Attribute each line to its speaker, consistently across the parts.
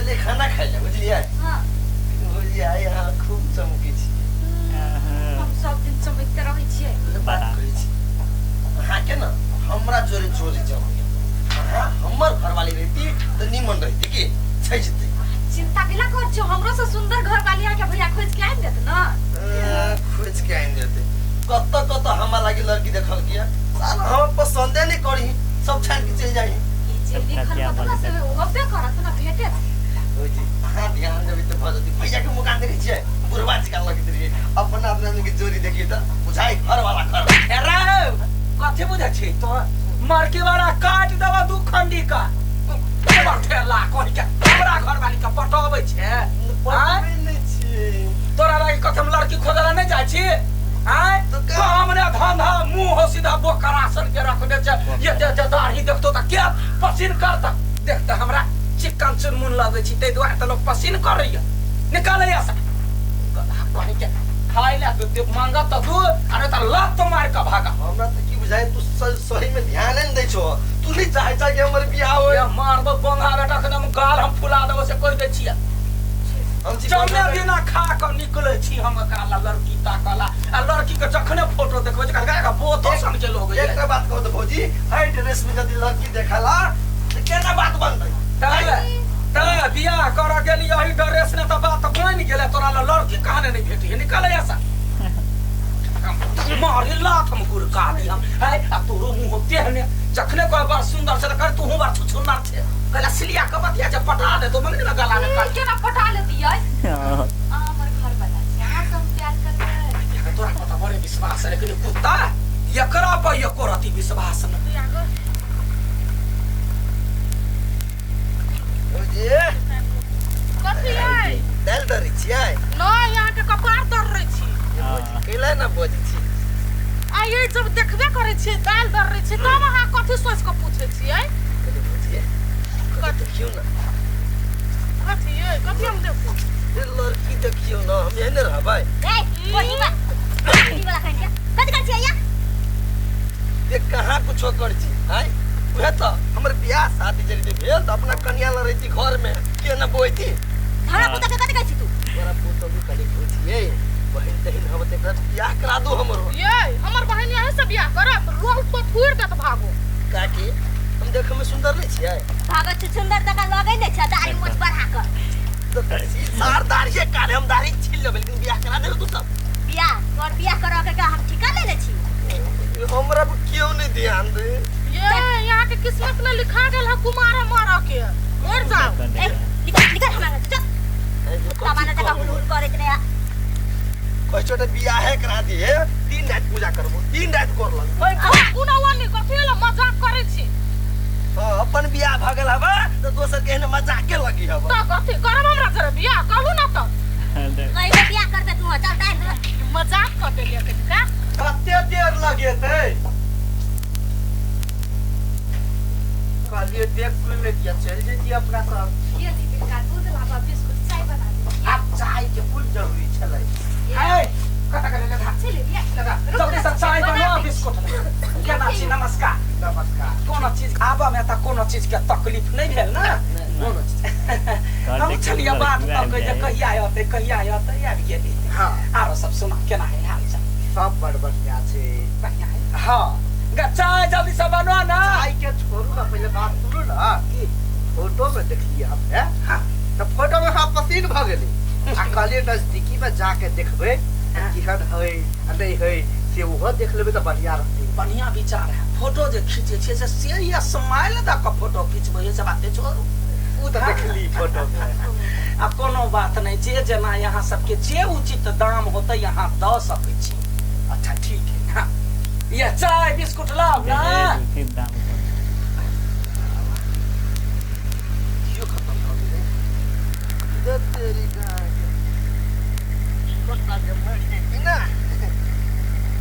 Speaker 1: छलियै खाना खाइ लए, बुझलियै?
Speaker 2: हाँ।
Speaker 1: भौजी आइ अहाँ खूब चमकै छी।
Speaker 2: हम सब दिन चमकते रहै छियै।
Speaker 1: बात कहै छी अहाँके ने, हमरा जोरे जोरे जमैया। अहाँ हमर घरवाली रहिती तऽ निमन रहिती की छै जेतै।
Speaker 2: चिंता केला कर छो, हमरो से सुंदर घर वाली आके भैया खोज के आनि देत ना।
Speaker 1: खोज के आनि देतै। कतऽ कतऽ हमरा लागी लड़की देखल किया, साला हम पसंदे नहीं करी, सब छानि के चलि जाइ।
Speaker 2: ई जे लिखल होत ना से होबे करत ना, भेटे।
Speaker 1: भौजी अहाँ ध्यान देबै तऽ भऽ जेतै। भैया के मुकान देखै छियै, बुढ़वा जकाँ लगैत रहियै। अपना अपना के जोड़ी देखियै तऽ बुझाइ घर वाला घर।
Speaker 3: एरा कथी बुझै छी तो? मरकी वाला काट देबा दू खंडी का ठेला कहि के हमरा घर वाली के पटबै छै। आँय?
Speaker 1: पटबै नहि छियै।
Speaker 3: तोरा लागी कथी हम लड़की खोजला नहि जाइ छी? आँय?
Speaker 1: तऽ
Speaker 3: काम ने धंधा, मुंह हो सीधा बोकरा सन के रखने छै। एते एते दाढ़ी देखतो तऽ के पसीन करता? देखते हमरा चिकन चुनमुन लगै छी, ताहि दुआरे तऽ लोक पसीन करैया। निकालैया से गधा कहीं के, खाइ ला तो मांगत तऽ दू, अरे तऽ लत मारि कऽ भागा।
Speaker 1: हमरा तऽ की बुझाइ, तू सही में ध्यान नहि दै छौ। तू नहि चाहै छ कि हमर बियाह होय?
Speaker 3: ये मारबो बंगा बेटा के, हम गाल हम फुला देबो से कहि दै छियै।
Speaker 1: हम छी
Speaker 3: जमे बिना खा कऽ निकलै छी हम एकरा ला लड़की ताकला, आ लड़की के जखने फोटो देखबै तऽ कहलकै बोतो सन के लोग।
Speaker 1: एकटा बात कहू तऽ भौजी, एहि ड्रेस में यदि लड़की देखला तऽ केना बात बनतै?
Speaker 3: तऽ बियाह करऽ गेली एही ड्रेस ने तऽ बात बनि गेलै। तोरा ला लड़की कहने नहि भेटी। निकल ऐसा, मारी लात हम गुरका दी हम है। आ तोरो मुंह तेहने, जखने कोई बड़ सुंदर छै तऽ कर तू बड़ छुछुन्नर छै, कहला सिलिया के बतिया जे पटा दे तो मंगनी में गला में काट।
Speaker 2: केना पटा लेतियै? अहाँ हमर घर वाला छी, अहाँ से हम प्यार करबै।
Speaker 3: तोरा पता बड़े विश्वास है, लेकिन कुत्ता एकरा पर एको रति विश्वास न।
Speaker 1: भौजी।
Speaker 4: कथी है?
Speaker 1: दालि दरै छियै?
Speaker 4: नहि, अहाँके कपार दर्रै छी।
Speaker 1: ये भौजी, कैला ने बजै छी?
Speaker 4: आ ये जब देखबे करै छियै दालि दर्रै छी, तब अहाँ कथी सोचि कऽ पूछै छियै?
Speaker 1: कहलियै भौजी, कथी देखियौ ने।
Speaker 4: कथी ये? कथी हम देखू?
Speaker 1: ये लड़की देखियौ ने, हम एहने रहबै?
Speaker 2: ए कोही बा, कोही वाला खाइन के कथी करै छियै या?
Speaker 1: ये कहाँ कुछो कर छी आँय? उहे तऽ हमर बियाह शादी जरी भेल तऽ अपना कनिया लऽ रहिती घर में, के न बोइती।
Speaker 2: हमरा पुता के कथी कहै छी तू?
Speaker 1: तोरा पुतोह भी कनी भौजियै, बहिन तहिन हम तऽ एकरा बियाह करा दू हमरो।
Speaker 4: ये हमर बहिन यही से बियाह करत? रोल तो थूर देत, भागो।
Speaker 1: काकी, हम देखै में सुंदर नहीं छियै?
Speaker 2: भागो, छुछुंदर तका लगै नै छै, दाढ़ी मोछ बढ़ा कऽ।
Speaker 1: तऽ सार दाढ़िए काले, हम दाढ़ी छील लेबै, लेकिन बियाह करा देबै तू सब।
Speaker 2: बियाह तोर बियाह करऽ के हम ठिका लेने छी?
Speaker 1: हमरा पर क्यों नहीं ध्यान दे?
Speaker 4: ये यहाँ के किस्मत में लिखा गेल है कुमार मरऽ के, मर जाओ।
Speaker 2: ए निकल निकल हमरा घर से, चल। कुत्ता माने जका हुल हुल करैत रहे।
Speaker 1: कहै छौ तऽ बियाहे करा दिहे, 3 राति पूजा करबो, 3 राति कर लग।
Speaker 4: ओए भागू ना ओनी, कथी लए मजाक करै छी?
Speaker 1: हाँ, अपन बियाह भऽ गेल हबा तऽ दोसर के एहने मजाके लगी हबा।
Speaker 4: तऽ कथी करब हमरा जरे बियाह? कहू ना तऽ।
Speaker 2: कहियो बियाह करबे तू? चल दाइ।
Speaker 4: मजाक कऽ देलियै कनिका।
Speaker 5: कते देर लगेतै? कहलियै देख सुनि लेतियै, चलि जैतियै अपना सब।
Speaker 2: ये दीदी का दूध लाबा, बिस्कुट, चाय बना दे।
Speaker 5: आब चाय के कोन जरूरी छलै?
Speaker 3: है कता करे गधा
Speaker 2: चलि लिया।
Speaker 3: लगा, जल्दी से चाय बनवा, बिस्कुट। केना छी? नमस्कार।
Speaker 5: नमस्कार।
Speaker 3: कोनो चीज आबऽ में तऽ कोनो चीज के तकलीफ नहि भेल ने?
Speaker 1: कोनो चीज।
Speaker 3: हम छलियै बात तऽ कहै जे कहिया अतै, कहिया अतै, आबि गेली।
Speaker 5: हाँ।
Speaker 3: आरो सब सुना, केना है हाल चाल?
Speaker 5: सब बड़ बढ़िया छै।
Speaker 3: बढ़िया है। हाँ गा, चाय जल्दी से बनवा ना।
Speaker 5: चाय के छोड़ू ना, पहिले बात सुनू ना।
Speaker 3: की?
Speaker 5: फोटो में देखलियै हमने।
Speaker 3: हाँ।
Speaker 5: तऽ फोटो में हम पसीन भऽ गेली, आ कहलियै नजदीकी में जाके देखबै
Speaker 3: हाँ।
Speaker 5: केहन है आ नहि है, से ओहो देख लेबै तऽ बढ़िया रहतै।
Speaker 3: बढ़िया विचार है। फोटो जे खींचे छियै से या स्माइल दऽ कऽ फोटो खींचबै, से बाते छोड़ू।
Speaker 5: ओ तऽ देखली फोटो में।
Speaker 3: आ कोनो बात नहि, जे जेना यहाँ सबके जे उचित दाम होतै यहाँ दऽ सकै छी।
Speaker 5: अच्छा ठीक है।
Speaker 3: हाँ, ये चाय बिस्कुट लाउ ना।
Speaker 6: उचित दाम।
Speaker 1: जियो खत्म भऽ गेलै। दे तेरी गाय के। छोटा के मरि जैती ना,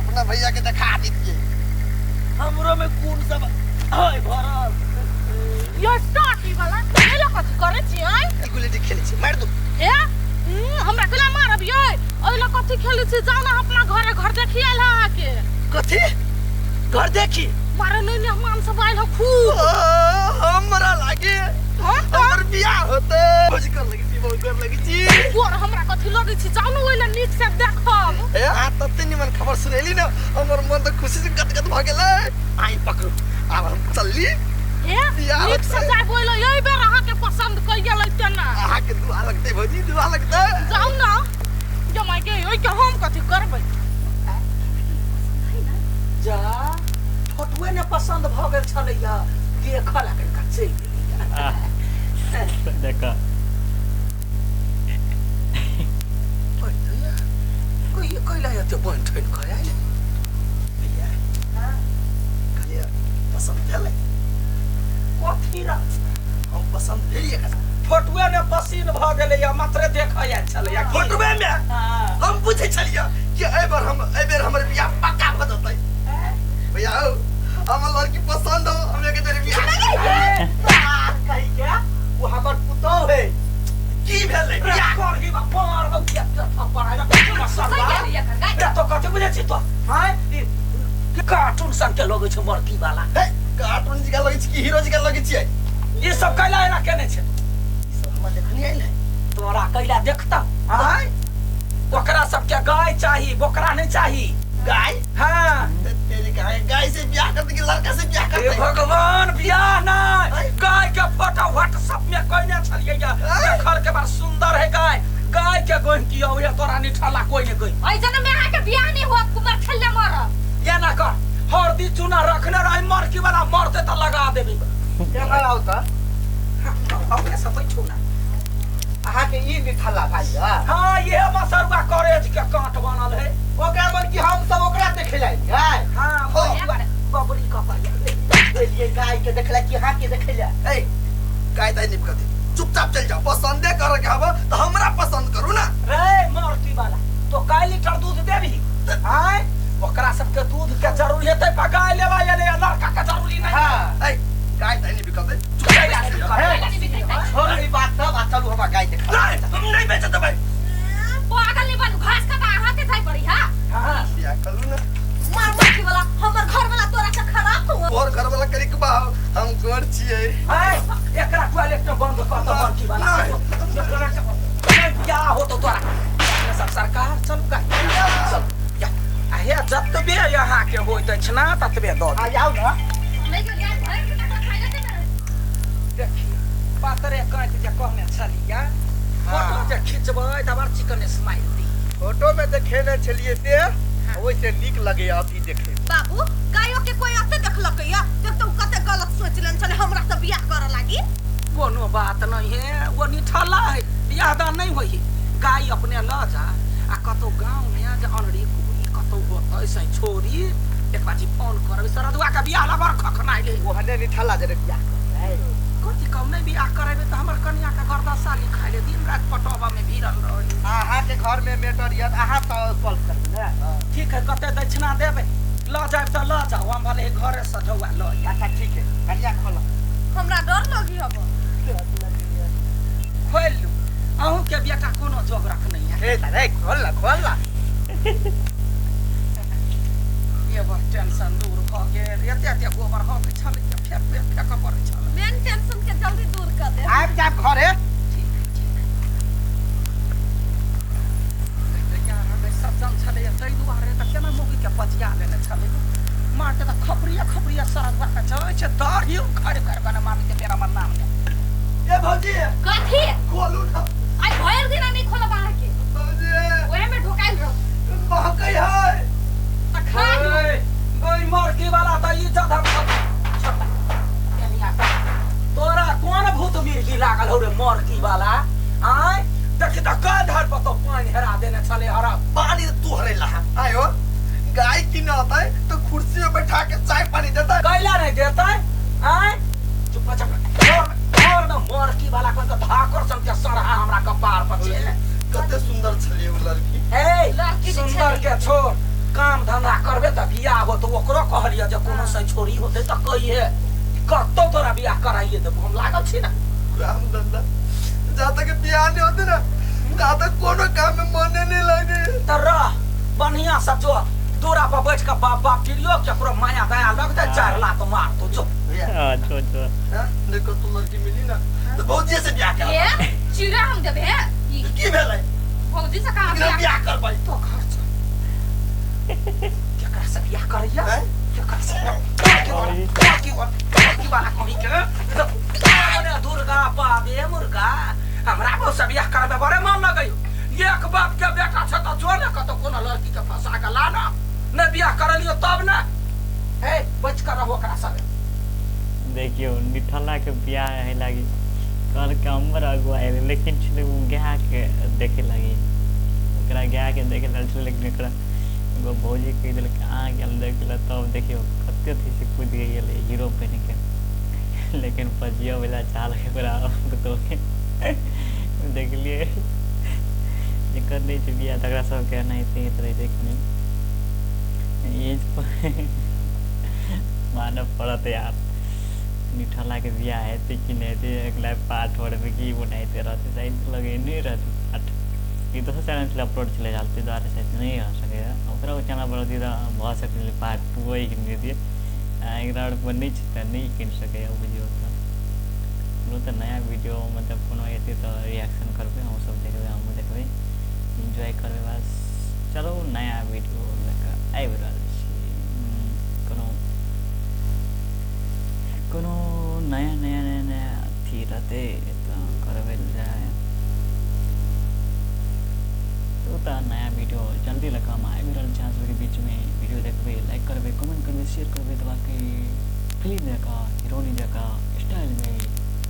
Speaker 1: अपना भैया के देखा दितियै हमरो में गुण सब है भरल।
Speaker 4: ये टाटी वाला एला कथी करै छी आँय?
Speaker 1: गुलेटी खेलै छी, मारि दू।
Speaker 4: हे हमरा केना मारब यै? एला कथी खेलै छी? जाउ ना अपना घरे, घर देखी आयल है अहाँके।
Speaker 1: कथी घर देखी?
Speaker 4: मारे नहि, मेहमान सब आयल है खूब।
Speaker 1: ओ, हमरा लागे
Speaker 4: हां
Speaker 1: हमर बियाह होतै। भौजी कर लगै छी, बहुत कर लगै छी।
Speaker 4: गोर हमरा कथी लगै छी, जाउ ने ओइ लए नीक से देखब।
Speaker 1: ए आ तते निमन खबर सुनेली ने, हमर मन तऽ खुशी से गदगद भऽ गेलै। आई पकड़ू, आब हम चलली।
Speaker 4: हे
Speaker 1: बियाह
Speaker 4: नीक से
Speaker 1: होतै।
Speaker 4: जायब ओइ लए, एहि बेर अहाँके पसंद कइए लैते ना।
Speaker 1: अहाँके दुआ लगतै भौजी, दुआ लगतै।
Speaker 4: जाउ ना जमाई के, ओइ के हम कथी करबै?
Speaker 3: जा फोटुए ने पसंद भऽ गेल छलैया, देखऽ ला कनिका चलि गेलैया।
Speaker 6: देख
Speaker 3: कहिया कैला एते बनि ठनि कऽ आयल?
Speaker 1: भैया कहलियै पसंद भेलै?
Speaker 3: कथी रा
Speaker 1: हम पसंद भेलियै?
Speaker 3: फोटुए ने पसीन भऽ गेलैया, मात्रे देखऽ आयल छलैया
Speaker 1: फोटुए में।
Speaker 3: हाँ।
Speaker 1: हम बुझै छलियै कि एहि बेर हम एहि बेर हमर बियाह पक्का भऽ जेतै। भैया हौ, हमर लड़की पसंद हो, हम एक बेर बियाह
Speaker 5: कही के वो हमर पुतोह है।
Speaker 1: की भेलै बियाह?
Speaker 3: करही बा पार हो गया थप्पड़ आइला मसरवा।
Speaker 2: गाय
Speaker 3: ए तो कथी बुझै छी तो? हैं, ई कार्टून सन के लगै छै मरकी वाला।
Speaker 1: हे, कार्टून जिका लगै छी कि हीरो जिका लगै छियै?
Speaker 3: ई सब कैला एना केने छै?
Speaker 1: ई सब हमर देखनी आयल है।
Speaker 3: तोरा कैला देखता? आय ओकरा सबके गाय चाही, बोकरा नहीं चाही।
Speaker 1: गाय?
Speaker 3: हाँ।
Speaker 1: तेरी गाय, गाय से बियाह करते कि लड़का से बियाह
Speaker 3: हे
Speaker 1: करते?
Speaker 3: भगवान, बियाह नहीं, गाय के फोटो व्हाट्सएप में कहने छलियै या देखल के बाद सुंदर है गाय, गाय के गोहि की ये तोरा निठाला कोई नहीं गोहि।
Speaker 2: ऐ जनम में अहाँके बियाह नहीं हुआ, कुमार खेलने मरब।
Speaker 3: ये ना कर, हरदी चूना रखने रही, मरकी वाला मरते तो लगा देबी।
Speaker 5: केहन आउ तऽ?
Speaker 3: अपने सब बैठू ना।
Speaker 5: अहाँके ई निठल्ला भाई है?
Speaker 3: हाँ, ये मसरुआ करेज के कांट बनल है।
Speaker 5: ओकरा मन कि हम सब ओकरा देखे ला एलियै।
Speaker 3: हाँ, वही दुआरे बबरी कपड़
Speaker 5: एलियै गाय के देखला कि अहाँ के देखे ला?
Speaker 1: ए गाय ताय नहीं कथी, चुपचाप चल जाओ। पसंदे करे के हबो तो हमरा पसंद करू ना।
Speaker 3: रे मरती वाला तो कै लीटर दूध देबी? आय ओकरा सबके दूध के जरूरी हेतै पर गाय लेवा एलै, लड़का के जरूरी नहीं।
Speaker 5: हाँ।
Speaker 1: ए गाय ताय नहीं बिकते,
Speaker 3: चुप
Speaker 5: छोड़ू ई बात सब आ चलू हमरा गाय देखा।
Speaker 1: नहीं, हम नहीं बेचते भाई।
Speaker 2: पागल नहीं बनू, घास काटा अहाँके जाय पड़ी। हाँ
Speaker 3: हाँ
Speaker 1: बियाह करू ना।
Speaker 2: मार मरकी वाला, हमर घर वाला तोरा के खराब हुआ।
Speaker 1: और घर वाला करी के बा, हम गोर छियै।
Speaker 3: आय एकरा टॉयलेट में बंद कर दो मरकी वाला।
Speaker 1: नहीं।
Speaker 3: नहीं बियाह हो तो तोरा अपने सब सरकार चलू गाय चल या आ हे जतबे यहाँ के होइत अछि ना ततबे दऽ
Speaker 5: आ जाउ ना।
Speaker 2: नहीं गेलियै भरि दिन तक खाइ लेते ना।
Speaker 3: देखिए पातरे काटि जे कहने छलियै, फोटो जे खिचबै तऽ बड़ चिकन स्माइल दी।
Speaker 5: फोटो में देखेने छलियै से ओइसे नीक लगैया अभी देखे।
Speaker 2: बाबू गायो के कोई अते देखलकै या? देख तो कते गलत सोच लेन छले हमरा से बियाह करऽ लागी।
Speaker 3: कोनो बात नहीं है, वो निठल्ला है, बियाह दान नहीं होई है। गाय अपने ल जा आ कतौ गाँव में जे अनरी कुरी कतौ होतै से छोरी एक बाजी फोन करबै सरदुआ के बियाह ला बड़ खखनाइले।
Speaker 5: ओहने निठल्ला जरे बियाह करबै।
Speaker 3: कथी कहू, नहीं बियाह करेबै तऽ हमर कनिया के घर 10 साली खाइ ले, दिन राति पटोबा में भिड़ल रहै।
Speaker 5: अहाँके घर में मैटर यऽ अहाँ सॉल्व करबै ने।
Speaker 3: ठीक है, कते दक्षिणा देबै? ल जायब तऽ ल जाउ, हम भले घरे सजौआ ल आयब।
Speaker 5: अच्छा ठीक है, कनिया खोलऽ।
Speaker 2: हमरा डर लगी हब।
Speaker 3: खोलि लू, अहूँ के बेटा कोनो जोग रखने है।
Speaker 5: ए रे खोल ना, खोल ना।
Speaker 3: ये बड़ टेंशन दूर भऽ गेल, एते एते गोबर हगै छलै फेर फेर फेकऽ पड़ै छलै।
Speaker 2: मेन टेंशन के जल्दी दूर कर दे।
Speaker 5: आबि जायब घरे।
Speaker 3: ठीक ठीक सज्जन छलै ताहि दुआरे तऽ केना मौगी के पजिया लेने छलै। माँ के तऽ खपरिया खपरिया सरदुआ के जाइ छै दाढ़ी उखाड़ि उखाड़ि कऽ मामी के बेरा हमर नाम ले।
Speaker 1: ए भौजी
Speaker 2: कथी
Speaker 1: खोलू ना।
Speaker 2: आई भरि दिन नहीं खोलब अहाँके।
Speaker 1: भौजी
Speaker 2: ओहे में ढुकाइल रह।
Speaker 1: महकै है।
Speaker 2: तऽ खा लू।
Speaker 3: गई मरकी वाला तऽ इज्जत हम तोरा कोन भूत मिर्गी लागल हौ रे मरकी वाला? आय देखी तऽ कै धर पर तो पानि हेरा देने छलै हरा।
Speaker 1: पानी तो तू हरेला है। आयो गाय की ना आता है तो कुर्सी में बैठा के चाय पानी देता है।
Speaker 3: कैला नहीं देता है? आय चुप चुप और न मरकी वाला कोन के धाकर सन के सरहा हमरा कपार पर छै।
Speaker 1: कते सुंदर छलिए उ लड़की।
Speaker 3: ए
Speaker 2: लड़की
Speaker 3: सुंदर के छोड़, काम धंधा करबे तऽ बियाह होतो। ओकरो कहलियै जे कोनो से छोरी होतै तऽ कहिहे, कतौ तोरा बियाह कराइए देबो, हम लागल छी ना।
Speaker 1: काम धंधा जा तक बियाह नहीं होते ना ता तक कोनो काम में मने नहीं लगे।
Speaker 3: तऽ रह बढ़िया से जो दूरा पर बैठ के बाप बाप टिरियो, केकरो माया दया लगतै 4 लात मारतो जो।
Speaker 1: बियाह।
Speaker 6: हां, जो जो।
Speaker 1: हां, नहीं कतौ लड़की मिली ना तो भौजी से बियाह कर।
Speaker 4: ए चिरा हम देबे ई
Speaker 1: की भेलै?
Speaker 4: भौजी से कहाँ
Speaker 1: लेकिन हम
Speaker 4: बियाह
Speaker 1: बियाह करबै।
Speaker 3: तो घर चल, केकरा से बियाह करैया?
Speaker 1: हैं?
Speaker 3: केकरा से? की वाला, की वाला, की वाला कहीं के अरे दुर्गा पाबे मुर्गा, हमरा बहु से बियाह करबे बड़े मन लगैयो। एक बाप के बेटा छै तऽ जो ने कतौ कोनो लड़की के फंसा के ला ना, नहि बियाह करलियो तब ने। हे बच कर रहो ओकरा संगे।
Speaker 6: देखियौ निठल्ला के बियाह है लागी कहल के हमर अगुआ आयल, लेकिन छलै ओ गाय के देखे लागी, ओकरा गाय के देखे लागल छलै, लेकिन ओकरा एगो भौजी कहि देलक अहाँ गेल देख ले, तब देखियौ कते अथी से कूद गेलै हीरो बनि के, लेकिन पजिया वाला चाल के ओकरा पुतोह के देखलियै जेकर नहि छै बियाह तकरा सबके एनाहिते होइत रहै छै। कनि एज मानऽ पड़त यार, निठल्ला के बियाह हेतै कि नहि हेतै, अगला पार्ट मे की ओनाहिते रहतै, शायद लगेने रहतै पार्ट। ई दोसर चैनल छलै अपलोड छलै जाल, ताहि दुआरे शायद नहि भऽ सकैए। ओकरा ओ चैनल पर रहतियै तऽ भऽ सकलै पार्ट 2 कीन लैतियै, एकरा पर नहि छै तऽ नहि कीन सकैए बुझियौ। तऽ कोनो तऽ नया वीडियो मतलब कोनो एतै तऽ रिएक्शन करबै, अहूँ सब देखबै, हमहूँ देखबै, एन्जॉय करबै बस। चलू नया वीडियो लऽ कऽ आबि रहल छी, कोनो कोनो नया नया नया नया अथी रहतै तऽ करबै जाय। तो नया वीडियो जल्दी लऽ कऽ हम आबि रहल छी अहाँ सबके बीचमे। वीडियो देखबै, लाइक करबै, कमेंट करबै, शेयर करबै, दबाके फिल्म जकाँ हीरोनी जकाँ स्टाइलमे,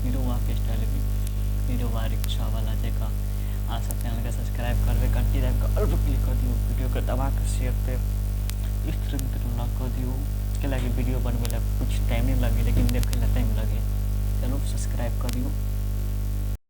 Speaker 6: हीरोवाके स्टाइलमे, हीरोवा रिक्शावाला जकाँ अहाँ सब चैनलके सब्सक्राइब करबै, घंटी दाबि कऽ ऑल पर क्लिक कऽ दियौ, वीडियोके दबा कऽ शेयर पे इस तरह कऽ दियौ, कैलाकि वीडियो बनबै लए कुछ टाइम नहि लगे, लेकिन देखै लए टाइम लगे। चलू सब्सक्राइब कऽ दियौ।